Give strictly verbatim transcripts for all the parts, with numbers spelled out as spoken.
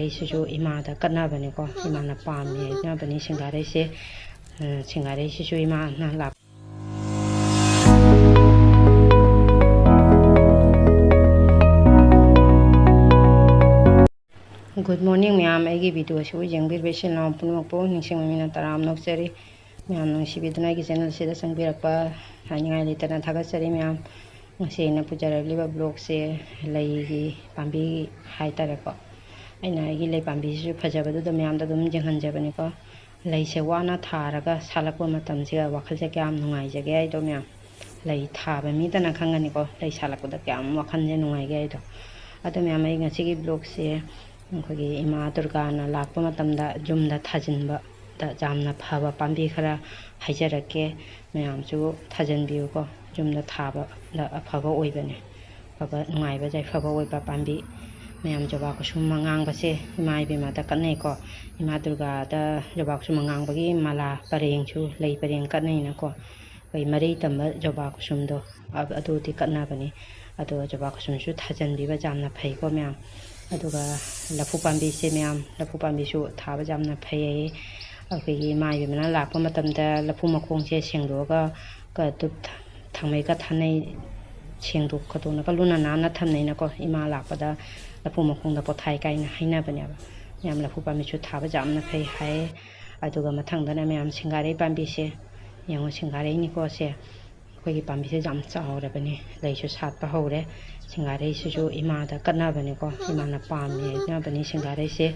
ꯁꯤꯁꯨ ꯏꯃꯥꯗ ꯀꯠꯅꯕꯅꯤꯀꯣ, ꯏꯃꯥꯅ ꯄꯥꯝꯃꯤ ꯍꯥꯏꯅꯕꯅꯤ ꯁꯤꯡꯒꯥꯔꯩꯁꯦ꯫ ꯎꯝ, ꯁꯤꯡꯒꯥꯔꯩꯁꯤꯁꯨ ꯏꯃꯥꯅ ꯂꯥꯛ- Good morning ꯃꯌꯥꯝ, ꯑꯩꯒꯤ video ꯑꯁꯤꯕꯨ ꯌꯦꯡꯕꯤꯔꯤꯕ ꯏꯆꯤꯜ ꯏꯅꯥꯎ ꯄꯨꯝꯅꯃꯛꯄꯨ ꯅꯤꯡꯁꯤꯡꯕ ꯃꯤꯅ ꯇꯔꯥ ꯑꯃ ꯅꯣꯛꯆꯔꯤ꯫ ꯃꯌꯥꯝ ꯅꯨꯡꯁꯤꯕꯤꯗꯨꯅ ꯑꯩꯒꯤ channel ꯑꯁꯤꯗ ꯆꯪꯕꯤꯔꯛꯄ ꯍꯥꯏꯅꯤꯡꯉꯥꯏ ꯂꯩꯇꯅ ꯊꯥꯒꯠꯆꯔꯤ ꯃꯌꯥꯝ꯫ ꯉꯁꯤ ꯑꯩꯅ ꯄꯨꯖꯔꯛꯂꯤꯕ vlog ꯁꯦ ꯂꯩꯒꯤ ꯄꯥꯝꯕꯤ ꯍꯥꯏꯇꯥꯔꯦꯀꯣ꯫ ꯑꯩꯅ ꯑꯩꯒꯤ ꯂꯩ ꯄꯥꯝꯕꯤꯁꯤꯁꯨ ꯐꯖꯕꯗꯨꯗ ꯃꯌꯥꯝꯗ ꯑꯗꯨꯝ ꯌꯦꯡꯍꯟꯖꯕꯅꯤꯀꯣ꯫ ꯂꯩꯁꯦ ꯋꯥꯅ ꯊꯥꯔꯒ ꯁꯥꯠꯂꯛꯄ ꯃꯇꯝꯁꯤꯒ ꯋꯥꯈꯜꯁꯦ ꯀꯌꯥꯝ ꯅꯨꯡꯉꯥꯏꯖꯒꯦ ꯍꯥꯏꯗꯣ ꯃꯌꯥꯝ꯫ ꯂꯩ ꯊꯥꯕ ꯃꯤꯗꯅ ꯈꯪꯒꯅꯤꯀꯣ, ꯂꯩ ꯁꯥꯠꯂꯛꯄꯗ ꯀꯌꯥꯝ ꯋꯥꯈꯜꯁꯦ ꯅꯨꯡꯉꯥꯏꯒꯦ ꯍꯥꯏꯗꯣ꯫ ꯑꯗꯣ ꯃꯌꯥꯝ, ꯑꯩ ꯉꯁꯤꯒꯤ vlog ꯁꯦ ꯑꯩꯈꯣꯏꯒꯤ ꯏꯃꯥ ꯗꯨꯔꯒꯥꯅ ꯂꯥꯛꯄ ꯃꯇꯝꯗ ꯌꯨꯝꯗ ꯊꯥꯖꯤꯟꯕꯗ ꯌꯥꯝꯅ ꯐꯕ ꯄꯥꯝꯕꯤ ꯈꯔ ꯍꯥꯏꯖꯔꯛꯀꯦ꯫ ꯃꯌꯥꯝꯁꯨ ꯊꯥꯖꯤꯟꯕꯤꯌꯨꯀꯣ꯫ ꯌꯨꯝꯗ ꯊꯥꯕꯗ ꯑꯐꯕ ꯑꯣꯏꯕꯅꯦ꯫ ꯑꯐꯕ, ꯅꯨꯡꯉꯥꯏꯕ, ꯌꯥꯏꯐꯕ ꯑꯣꯏꯕ ꯄꯥꯝꯕꯤ꯫ ꯃꯌꯥꯝ, ꯖꯨꯕꯥ ꯀꯨꯁꯨꯝ ꯑꯉꯥꯡꯕꯁꯦ ꯏꯃꯥ ꯏꯕꯦꯝꯃꯗ ꯀꯠꯅꯩꯀꯣ꯫ ꯏꯃꯥ ꯗꯨꯔꯒꯥꯗ ꯖꯨꯕꯥ ꯀꯨꯁꯨꯝ ꯑꯉꯥꯡꯕꯒꯤ ꯃꯂꯥ ꯄꯔꯦꯡꯁꯨ, ꯂꯩ ꯄꯔꯦꯡ ꯀꯠꯅꯩꯅꯀꯣ꯫ ꯑꯩꯈꯣꯏ ꯃꯔꯩ ꯇꯝꯕ ꯖꯨꯕꯥ ꯀꯨꯁꯨꯝꯗꯣ, ꯑ-, ꯑꯗꯨꯗꯤ ꯀꯠꯅꯕꯅꯤ꯫ ꯑꯗꯣ ꯖꯨꯕꯥ ꯀꯨꯁꯨꯝꯁꯨ ꯊꯥꯖꯤꯟꯕꯤꯕ ꯌꯥꯝꯅ ꯐꯩꯀꯣ ꯃꯌꯥꯝ꯫ ꯑꯗꯨꯒ ꯂꯐꯨ ꯄꯥꯝꯕꯤꯁꯦ ꯃꯌꯥꯝ, ꯂꯐꯨ ꯄꯥꯝꯕꯤꯁꯨ ꯊꯥꯕ ꯌꯥꯝꯅ ꯐꯩ꯫ ꯑꯩꯈꯣꯏꯒꯤ ꯏꯃꯥ ꯏꯕꯦꯝꯃꯅ ꯂꯥꯛꯄ ꯃꯇꯝꯗ ꯂꯐꯨ ꯃꯈꯣꯡꯁꯦ ꯁꯦꯡꯗꯣꯛꯑꯒ ꯀ-, ꯇꯨ-, ꯊ-, ꯊꯥꯡꯃꯩꯒ ꯊꯥꯅꯩ, ꯁꯦꯡꯗꯣꯛ ꯈꯣꯠꯇꯣꯛꯅꯒ ꯂꯨꯅ ꯅꯥꯟꯅ ꯊꯝꯅꯩꯅꯀꯣ꯫ ꯏꯃꯥ ꯂꯥꯛꯄꯗ ꯂꯐꯨ ꯃꯈꯣꯡꯗ ꯄꯣꯊꯥꯏ ꯀꯥꯏꯅ ꯍꯥꯏꯅꯕꯅꯦꯕ꯫ ꯃꯌꯥꯝ, ꯂꯐꯨ ꯄꯥꯝꯕꯤꯁꯨ ꯊꯥꯕ ꯌꯥꯝꯅ ꯐꯩ ꯍꯥꯏ꯫ ꯑꯗꯨꯒ ꯃꯊꯪꯗꯅ ꯃꯌꯥꯝ ꯁꯤꯡꯒꯥꯔꯩ ꯄꯥꯝꯕꯤꯁꯦ ꯌꯦꯡꯉꯣ, ꯁꯤꯡꯒꯥꯔꯩꯅꯤꯀꯣ ꯁꯦ꯫ ꯑꯩꯈꯣꯏꯒꯤ ꯄꯥꯝꯕꯤꯁꯦ ꯌꯥꯝ ꯆꯥꯎꯔꯕꯅꯤ, ꯂꯩꯁꯨ ꯁꯥꯠꯄ ꯍꯧꯔꯦ꯫ ꯁꯤꯡꯒꯥꯔꯩꯁꯤꯁꯨ ꯏꯃꯥꯗ ꯀꯠꯅꯕꯅꯤꯀꯣ, ꯏꯃꯥꯅ ꯄꯥꯝꯃꯤ ꯍꯥꯏꯅꯕꯅꯤ ꯁꯤꯡꯒꯥꯔꯩꯁꯦ꯫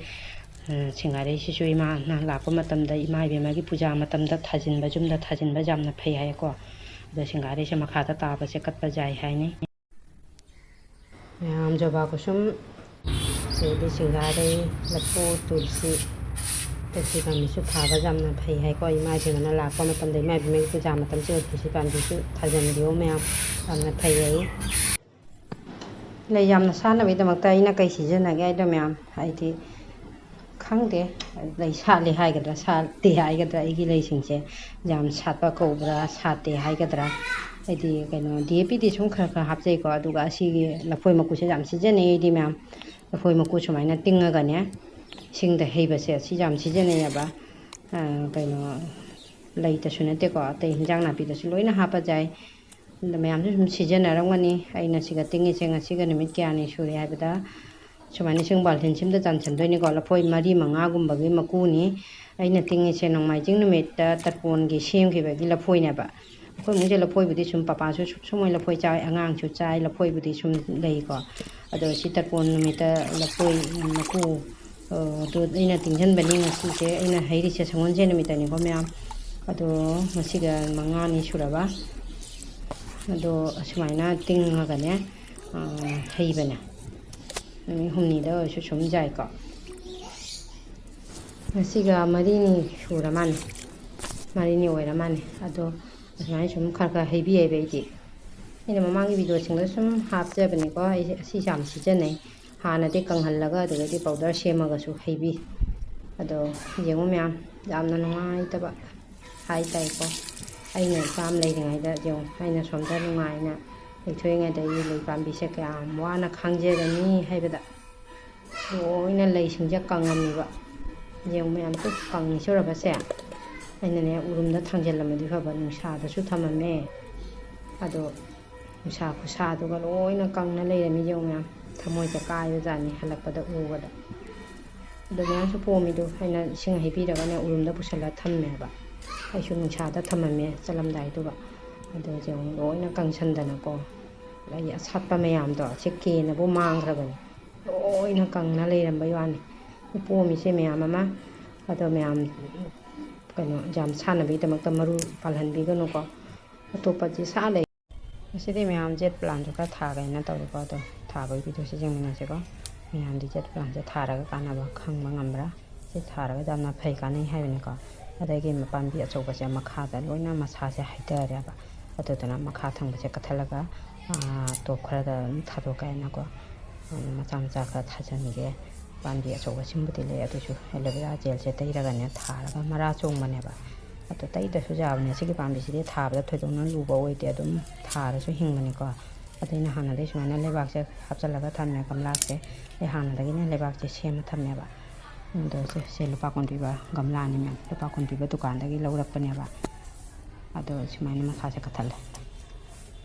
ꯑ, ꯁꯤꯡꯒꯥꯔꯩꯁꯤꯁꯨ ꯏꯃꯥꯅ ꯂꯥꯛꯄ ꯃꯇꯝꯗ, ꯏꯃꯥ ꯏꯕꯦꯝꯃꯒꯤ ꯄꯨꯖꯥ ꯃꯇꯝꯗ ꯊꯥꯖꯤꯟꯕ, ꯌꯨꯝꯗ ꯊꯥꯖꯤꯟꯕ ꯌꯥꯝꯅ ꯐꯩ ꯍꯥꯏꯀꯣ꯫ ꯑꯗꯣ ꯁꯤꯡꯒꯥꯔꯩꯁꯦ ꯃꯈꯥꯗ ꯇꯥꯕꯁꯦ ꯀꯠꯄ ꯌꯥꯏ ꯍꯥꯏꯅꯤ꯫ ꯃꯌꯥꯝ, ꯖꯨꯕꯥ ꯀꯨꯁꯨꯝ, ꯑꯗꯩꯗꯤ ꯁꯤꯡꯒꯥꯔꯩ, ꯂꯐꯨ, ꯇꯨꯜꯁꯤ, ꯇꯨꯜꯁꯤ ꯄꯥꯝꯕꯤꯁꯨ ꯊꯥꯕ ꯌꯥꯝꯅ ꯐꯩ ꯍꯥꯏꯀꯣ꯫ ꯏꯃꯥ ꯏꯕꯦꯝꯃꯅ ꯂꯥꯛꯄ ꯃꯇꯝꯗ, ꯏꯃꯥ ꯏꯕꯦꯝꯃꯒꯤ ꯄꯨꯖꯥ ꯃꯇꯝꯁꯤꯗ ꯇꯨꯜꯁꯤ ꯄꯥꯝꯕꯤꯁꯨ ꯊꯥꯖꯤꯟꯕꯤꯌꯨ ꯃꯌꯥꯝ, ꯌꯥꯝꯅ ꯐꯩ ꯍꯥꯏ꯫ ꯂꯩ ꯌꯥꯝꯅ ꯁꯥꯠꯅꯕꯒꯤꯗꯃꯛꯇ ꯑꯩꯅ ꯀꯩ ꯁꯤꯖꯤꯟꯅꯒꯦ ꯍꯥꯏꯗꯣ ꯃꯌꯥꯝ, ꯍꯥꯏꯗꯤ, ꯈꯪꯗꯦ, ꯂꯩ ꯁꯥꯠꯂꯤ ꯍꯥꯏꯒꯗ꯭ꯔꯥ, ꯁꯥꯠꯇꯦ ꯍꯥꯏꯒꯗ꯭ꯔꯥ, ꯑꯩꯒꯤ ꯂꯩꯁꯤꯡꯁꯦ ꯌꯥꯝ ꯁꯥꯠꯄ ꯀꯧꯕ꯭ꯔꯥ, ꯁꯥꯠꯇꯦ ꯍꯥꯏꯒꯗ꯭ꯔꯥ, ꯍꯥꯏꯗꯤ, ꯀꯩꯅꯣ, DAP ꯗꯤ ꯁꯨꯝ ꯈꯔ ꯈꯔ ꯍꯥꯞꯆꯩꯀꯣ꯫ ꯑꯗꯨꯒ ꯑꯁꯤꯒꯤ ꯂꯐꯣꯏ ꯃꯀꯨꯁꯦ ꯌꯥꯝ ꯁꯤꯖꯤꯟꯅꯩ ꯑꯩꯗꯤ ꯃꯌꯥꯝ꯫ ꯂꯐꯣꯏ ꯃꯀꯨ ꯁꯨꯃꯥꯏꯅ ꯇꯤꯡꯉꯒꯅꯦ, ꯏꯁꯤꯡꯗ ꯍꯩꯕꯁꯦ ꯁꯤ ꯌꯥꯝ ꯁꯤꯖꯤꯟꯅꯩꯌꯦꯕ꯫ ꯑ, ꯀꯩꯅꯣ, ꯂꯩꯇꯁꯨ ꯅꯠꯇꯦꯀꯣ, ꯑꯇꯩ ꯍꯤꯟꯖꯥꯡ ꯅꯥꯄꯤꯗꯁꯨ ꯂꯣꯏꯅ ꯍꯥꯞꯄ ꯌꯥꯏ꯫ ꯑꯗ ꯃꯌꯥꯝꯁꯨ ꯁꯨꯝ ꯁꯤꯖꯤꯟꯅꯔꯝꯒꯅꯤ꯫ ꯑꯩꯅ ꯁꯤꯒ ꯇꯤꯡꯉꯤꯁꯦ ꯉꯁꯤꯒ ꯅꯨꯃꯤꯠ ꯀꯌꯥꯅꯤ ꯁꯨꯔꯦ ꯍꯥꯏꯕꯗ, ꯁꯨꯃꯥꯏꯅ ꯏꯁꯤꯡ ꯕꯥꯜꯇꯤꯟꯁꯤꯃꯗ ꯆꯥꯟꯁꯤꯟꯗꯣꯏꯅꯤꯀꯣ꯫ ꯂꯐꯣꯏ ꯃꯔꯤ ꯃꯉꯥꯒꯨꯝꯕꯒꯤ ꯃꯀꯨꯅꯤ ꯑꯩꯅ ꯇꯤꯡꯉꯤꯁꯦ꯫ ꯅꯣꯡꯃꯥꯏꯖꯤꯡ ꯅꯨꯃꯤꯠꯇ ꯇꯔꯄꯣꯟꯒꯤ ꯁꯦꯝꯈꯤꯕꯒꯤ ꯂꯐꯣꯏꯅꯦꯕ꯫ ꯑꯩꯈꯣꯏ ꯏꯃꯨꯡꯁꯦ ꯂꯐꯣꯏꯕꯨꯗꯤ ꯁꯨꯝ ꯄꯄꯥꯁꯨ ꯁꯨ-, ꯁꯨꯡꯉꯩ ꯂꯐꯣꯏ ꯆꯥꯏ, ꯑꯉꯥꯡꯁꯨ ꯆꯥꯏ, ꯂꯐꯣꯏꯕꯨꯗꯤ ꯁꯨꯝ ꯂꯩꯀꯣ꯫ ꯑꯗꯣ ꯁꯤ ꯇꯔꯄꯣꯟ ꯅꯨꯃꯤꯠꯇ ꯂꯐꯣꯏ ꯃꯀꯨ, ꯑ, ꯑꯗꯨ ꯑꯩꯅ ꯇꯤꯡꯁꯤꯟꯕꯅꯤ ꯉꯁꯤꯁꯦ꯫ ꯑꯩꯅ ꯍꯩꯔꯤꯁꯦ ꯁꯒꯣꯜꯁꯦꯟ ꯅꯨꯃꯤꯠꯇꯅꯤꯀꯣ ꯃꯌꯥꯝ꯫ ꯑꯗꯣ ꯉꯁꯤꯒ ꯃꯉꯥꯅꯤ ꯁꯨꯔꯕ꯫ ꯑꯗꯣ ꯑꯁꯨꯃꯥꯏꯅ ꯇꯤꯡꯉꯒꯅꯦ, ꯑ, ꯍꯩꯕꯅꯦ꯫ ꯅꯨꯃꯤꯠ ꯍꯨꯝꯅꯤꯗ ꯑꯣꯏꯔꯁꯨ ꯁꯨꯝ ꯌꯥꯏꯀꯣ꯫ ꯉꯁꯤꯒ ꯃꯔꯤꯅꯤ ꯁꯨꯔ ꯃꯥꯜꯂꯦ, ꯃꯔꯤꯅꯤ ꯑꯣꯏꯔ ꯃꯥꯜꯂꯦ꯫ ꯑꯗꯣ ꯑꯁꯨꯃꯥꯏꯅ ꯁꯨꯝ ꯈꯔ ꯈꯔ ꯍꯩꯕꯤꯌꯦꯕ ꯑꯩꯗꯤ꯫ ꯑꯩꯅ ꯃꯃꯥꯡꯒꯤ ꯚꯤꯗꯤꯑꯣꯁꯤꯡꯗ ꯁꯨꯝ ꯍꯥꯞꯆꯕꯅꯤꯀꯣ꯫ ꯑꯩꯁꯦ ꯑꯁꯤꯁꯦ ꯌꯥꯝ ꯁꯤꯖꯤꯟꯅꯩ꯫ ꯍꯥꯟꯅꯗꯤ ꯀꯪꯍꯜꯂꯒ ꯑꯗꯨꯗꯒꯤ ꯄꯥꯎꯗꯔ ꯁꯦꯝꯃꯒꯁꯨ ꯍꯩꯕꯤ꯫ ꯑꯗꯣ ꯌꯦꯡꯉꯨ ꯃꯌꯥꯝ, ꯌꯥꯝꯅ ꯅꯨꯡꯉꯥꯏꯇꯕ ꯍꯥꯏ ꯇꯥꯏꯀꯣ꯫ ꯑꯩꯅ ꯏꯄꯥꯝ ꯂꯩꯔꯤꯉꯩꯗ ꯌꯦꯡꯉꯨ, ꯑꯩꯅ ꯁꯣꯝꯗ ꯅꯨꯡꯉꯥꯏꯅ ꯂꯩꯊꯣꯛꯏꯉꯩꯗ ꯑꯩꯒꯤ ꯂꯩ ꯄꯥꯝꯕꯤꯁꯦ ꯀꯌꯥꯝ ꯋꯥꯅ ꯈꯥꯡꯖꯒꯅꯤ ꯍꯥꯏꯕꯗ꯫ ꯂꯣꯏꯅ ꯂꯩꯁꯤꯡꯁꯦ ꯀꯪꯉꯝꯃꯤꯕ꯫ ꯌꯦꯡꯉꯨ ꯃꯌꯥꯝ, ꯀꯪꯉꯤꯁꯦ ꯎꯔꯕꯁꯦ꯫ ꯑꯩꯅꯅꯦ ꯎꯔꯨꯝꯗ ꯊꯥꯡꯖꯜꯂꯝꯃꯗꯤ ꯐꯕ, ꯅꯨꯡꯁꯥꯗꯁꯨ ꯊꯝꯃꯝꯃꯦ꯫ ꯑꯗꯣ ꯅꯨꯡꯁꯥ ꯈꯨꯁꯥꯗꯨꯒ ꯂꯣꯏꯅ ꯀꯪꯅ ꯂꯩꯔꯝꯃꯤ꯫ ꯌꯦꯡꯉꯨ ꯃꯌꯥꯝ, ꯊꯃꯣꯏꯁꯦ ꯀꯥꯏꯕꯖꯥꯠꯅꯤ ꯍꯜꯂꯛꯄꯗ ꯎꯕꯗ꯫ ꯑꯗꯣ ꯃꯌꯥꯝꯁꯨ ꯄꯣꯝꯃꯤꯗꯣ ꯑꯩꯅ ꯏꯁꯤꯡ ꯍꯩꯕꯤꯔꯒꯅꯦ ꯎꯔꯨꯝꯗ ꯄꯨꯁꯜꯂ ꯊꯝꯃꯦꯕ꯫ ꯑꯩꯁꯨ ꯅꯨꯡꯁꯥꯗ ꯊꯝꯃꯝꯃꯦ ꯆꯠꯂꯝꯗꯥꯏꯗꯨꯒ꯫ ꯑꯗꯣ ꯌꯦꯡꯉꯨ ꯂꯣꯏꯅ ꯀꯪꯁꯟꯗꯅꯀꯣ꯫ ꯑꯩ ꯑꯁꯥꯠꯄ ꯃꯌꯥꯝꯗꯣ ꯑꯁꯤ ꯀꯦꯅꯕꯨ ꯃꯥꯡꯈ꯭ꯔꯕꯅꯤ꯫ ꯂꯣꯏꯅ ꯀꯪꯅ ꯂꯩꯔꯝꯕꯩ ꯋꯥꯅꯤ꯫ ꯄꯣꯝꯃꯤꯁꯦ ꯃꯌꯥꯝ ꯑꯃ꯫ ꯑꯗꯣ ꯃꯌꯥꯝ ꯀꯩꯅꯣ ꯌꯥꯝ ꯁꯥꯟꯅꯕꯒꯤꯗꯃꯛꯇ ꯃꯔꯨ ꯄꯥꯜꯍꯟꯕꯤꯒꯅꯨꯀꯣ꯫ ꯑꯇꯣꯞꯄꯗꯤ ꯁꯥꯠ ꯂꯩ꯫ ꯉꯁꯤꯗꯤ ꯃꯌꯥꯝ ꯖꯦꯠ ꯄ꯭ꯂꯥꯟꯁꯨ ꯈꯔ ꯊꯥꯒꯦꯅ ꯇꯧꯔꯤꯀꯣ꯫ ꯑꯗꯣ ꯊꯥꯕꯒꯤ ꯚꯤꯗꯤꯑꯣꯁꯦ ꯌꯦꯡꯃꯤꯟꯅꯁꯤꯀꯣ꯫ ꯃꯌꯥꯝꯗꯤ ꯖꯦꯠ ꯄ꯭ꯂꯥꯟꯁꯦ ꯊꯥꯔꯒ ꯀꯥꯟꯅꯕ ꯈꯪꯕ ꯉꯝꯕ꯭ꯔꯥ? ꯁꯤ ꯊꯥꯔꯒꯗꯤ ꯌꯥꯝꯅ ꯐꯩ, ꯀꯥꯟꯅꯩ ꯍꯥꯏꯕꯅꯤꯀꯣ꯫ ꯑꯗꯒꯤ ꯄꯥꯝꯕꯤ ꯑꯆꯧꯕꯁꯦ ꯃꯈꯥꯗ ꯂꯣꯏꯅ ꯃꯁꯥꯁꯦ ꯍꯩꯊꯔꯦꯕ꯫ ꯑꯗꯨꯗꯨꯅ ꯃꯈꯥ ꯊꯪꯕꯁꯦ ꯀꯛꯊꯠꯂꯒ, ꯑꯥ, ꯇꯣꯞ ꯈꯔꯗ ꯑꯗꯨꯝ ꯊꯥꯗꯣꯛꯀꯦ ꯍꯥꯏꯅꯀꯣ꯫ ꯑꯗꯨꯅ ꯃꯆꯥ ꯃꯆꯥ ꯈꯔ ꯊꯥꯖꯤꯟꯒꯦ꯫ ꯄꯥꯝꯕꯤ ꯑꯆꯧꯕꯁꯤꯡꯕꯨꯗꯤ ꯂꯩ, ꯑꯗꯨꯁꯨ ꯑꯦꯂꯣꯚꯦꯔꯥ ꯖꯦꯜꯁꯦ ꯇꯩꯔꯒꯅꯦ ꯊꯥꯔꯒ ꯃꯔꯥ ꯆꯣꯡꯕꯅꯦꯕ꯫ ꯑꯗꯣ ꯇꯩꯗꯁꯨ ꯌꯥꯕꯅꯦ꯫ ꯁꯤꯒꯤ ꯄꯥꯝꯕꯤꯁꯤꯗꯤ ꯊꯥꯕꯗ ꯊꯣꯏꯗꯣꯛꯅ ꯂꯨꯕ ꯑꯣꯏꯗꯦ, ꯑꯗꯨꯝ ꯊꯥꯔꯁꯨ ꯍꯤꯡꯕꯅꯤꯀꯣ꯫ ꯑꯗꯩ ꯑꯩꯅ ꯍꯥꯟꯅꯗꯩ ꯁꯨꯃꯥꯏꯅ ꯂꯩꯕꯥꯛꯁꯦ ꯍꯥꯞꯆꯤꯜꯂꯒ ꯊꯝꯃꯦ, ꯒꯝꯂꯥꯁꯦ꯫ ꯑꯩ ꯍꯥꯟꯅꯗꯒꯤꯅꯦ ꯂꯩꯕꯥꯛꯁꯦ ꯁꯦꯝꯃ ꯊꯝꯃꯦꯕ꯫ ꯑꯗꯣ ꯁꯦ, ꯁꯦ ꯂꯨꯄꯥ ꯀꯨꯟ ꯄꯤꯕ ꯒꯝꯂꯥꯅꯤ ꯃꯌꯥꯝ, ꯂꯨꯄꯥ ꯀꯨꯟ ꯄꯤꯕ ꯗꯨꯀꯥꯟꯗꯒꯤ ꯂꯧꯔꯛꯄꯅꯦꯕ꯫ ꯑꯗꯣ ꯁꯨꯃꯥꯏꯅ ꯃꯁꯥꯁꯦ ꯀꯛꯊꯠꯂꯦ꯫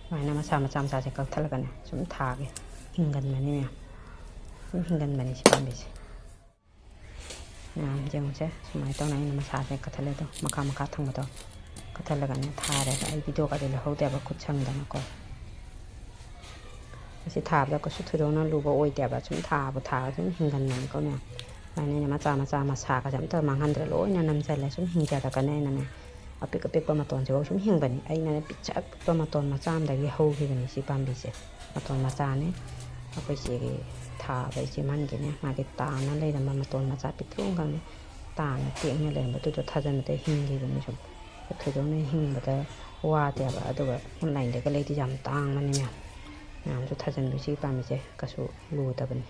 ꯁꯨꯃꯥꯏꯅ ꯃꯁꯥ ꯃꯆꯥ ꯃꯆꯥꯁꯦ ꯀꯛꯊꯠꯂꯒꯅꯦ ꯁꯨꯝ ꯊꯥꯒꯦ꯫ ꯍꯤꯡꯒꯟꯕꯅꯤ ꯃꯌꯥꯝ, ꯁꯨꯝ ꯍꯤꯡꯒꯟꯕꯅꯤ ꯁꯤ ꯄꯥꯝꯕꯤꯁꯦ꯫ ꯃꯌꯥꯝ ꯌꯦꯡꯉꯨꯁꯦ, ꯁꯨꯃꯥꯏꯅ ꯇꯧꯅ ꯑꯩꯅ ꯃꯁꯥꯁꯦ ꯀꯛꯊꯠꯂꯦ꯫ ꯑꯗꯣ ꯃꯈꯥ ꯃꯈꯥ ꯊꯪꯕꯗꯣ ꯀꯛꯊꯠꯂꯒꯅꯦ ꯊꯥꯔꯦꯕ꯫ ꯑꯩ ꯚꯤꯗꯤꯑꯣꯒꯗꯤ ꯂꯧꯍꯧꯗꯦꯕ, ꯈꯨꯠ ꯁꯪꯗꯅꯀꯣ꯫ ꯑꯁꯤ ꯊꯥꯕꯗ ꯀꯩꯁꯨ ꯊꯣꯏꯗꯣꯛꯅ ꯂꯨꯕ ꯑꯣꯏꯗꯦꯕ꯫ ꯁꯨꯝ ꯊꯥꯕꯨ ꯊꯥꯔꯗꯤ ꯑꯗꯨꯝ ꯍꯤꯡꯒꯟꯕꯅꯤꯀꯣ ꯃꯌꯥꯝ꯫ ꯁꯨꯃꯥꯏꯅ ꯑꯩꯅ ꯃꯆꯥ ꯃꯆꯥ ꯃꯁꯥꯒꯁꯦ ꯑꯝꯇ ꯃꯥꯡꯍꯟꯗ꯭ꯔꯦ, ꯂꯣꯏꯅ ꯅꯝꯁꯤꯜꯂꯦ꯫ ꯁꯨꯝ ꯍꯤꯡꯖꯔꯛꯀꯅꯦꯅꯅꯦ, ꯑꯄꯤꯛ ꯑꯄꯤꯛꯄ ꯃꯇꯣꯟꯁꯤꯐꯥꯎ ꯁꯨꯝ ꯍꯤꯡꯕꯅꯤ꯫ ꯑꯩꯅ ꯄꯤꯛꯁꯛ ꯄꯤꯛꯄ ꯃꯇꯣꯟ ꯃꯆꯥ ꯑꯃꯗꯒꯤ ꯍꯧꯈꯤꯕꯅꯤ ꯁꯤ ꯄꯥꯝꯕꯤꯁꯦ꯫ ꯃꯇꯣꯟ ꯃꯆꯥꯅꯤ꯫ ꯑꯩꯈꯣꯏ ꯆꯦꯒꯤ ꯊꯥꯕ ꯏꯆꯦ ꯑꯍꯟꯒꯤꯅꯦ, ꯃꯥꯒꯤ ꯇꯥꯅ ꯂꯩꯔꯝꯕ ꯃꯇꯣꯟ ꯃꯆꯥ ꯄꯤꯛꯇ꯭ꯔꯨ ꯑꯃꯈꯛꯅꯤ꯫ ꯇꯥꯅ ꯇꯦꯛꯅ ꯂꯩꯔꯝꯕꯗꯨꯗ ꯊꯥꯖꯟꯕꯗ ꯍꯤꯡꯈꯤꯕꯅꯤ꯫ ꯁꯨꯝ ꯊꯣꯏꯗꯣꯛꯅ ꯍꯤꯡꯕꯗ ꯋꯥꯗꯦꯕ꯫ ꯑꯗꯨꯒ ꯑꯣꯟꯂꯥꯏꯟꯗꯒ ꯂꯩꯗꯤ ꯌꯥꯝ ꯇꯥꯡꯕꯅꯤ ꯃꯌꯥꯝ꯫ ꯃꯌꯥꯝꯁꯨ ꯊꯥꯖꯟꯕꯤꯌꯨ꯫ ꯁꯤ ꯄꯥꯝꯕꯤꯁꯦ ꯀꯩꯁꯨ ꯂꯨꯗꯕꯅꯤ꯫